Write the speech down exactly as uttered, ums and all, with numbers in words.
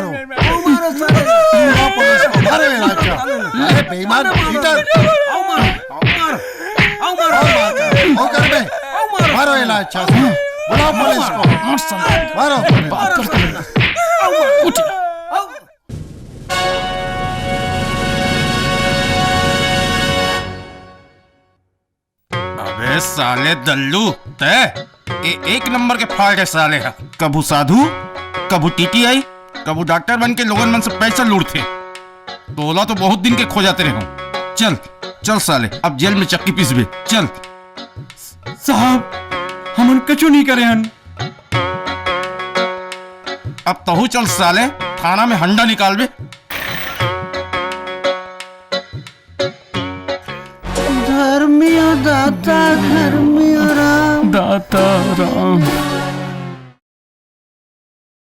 मारो। बुलाओ पुलिस को, मारो ये लाचा। अरे बेईमान, चीटर। आओ मारो, आओ मारो, आओ मारो। आओ मारो। आओ कर बे। आओ मारो। मारो ये लाचा। बुलाओ पुलिस को। मारो। मारो। आओ मारो। उठ। आओ। साले दल्लू, तै ए, एक नंबर के फाल्ट है साले हा। कभू साधु, कभू टीटीआई, कभू डॉक्टर बन के लोगन मन से पैसा लूटथे। तोला तो बहुत दिन के खोजत रहे हूँ। चल, चल साले, अब जेल में चक्की पीसबे। चल। साहब, हमन कछु नहीं करे हन। अब तहू चल साले, थाना में हंडा निकालबे। धर्मियो दाता, धर्मियो राम। दाता राम।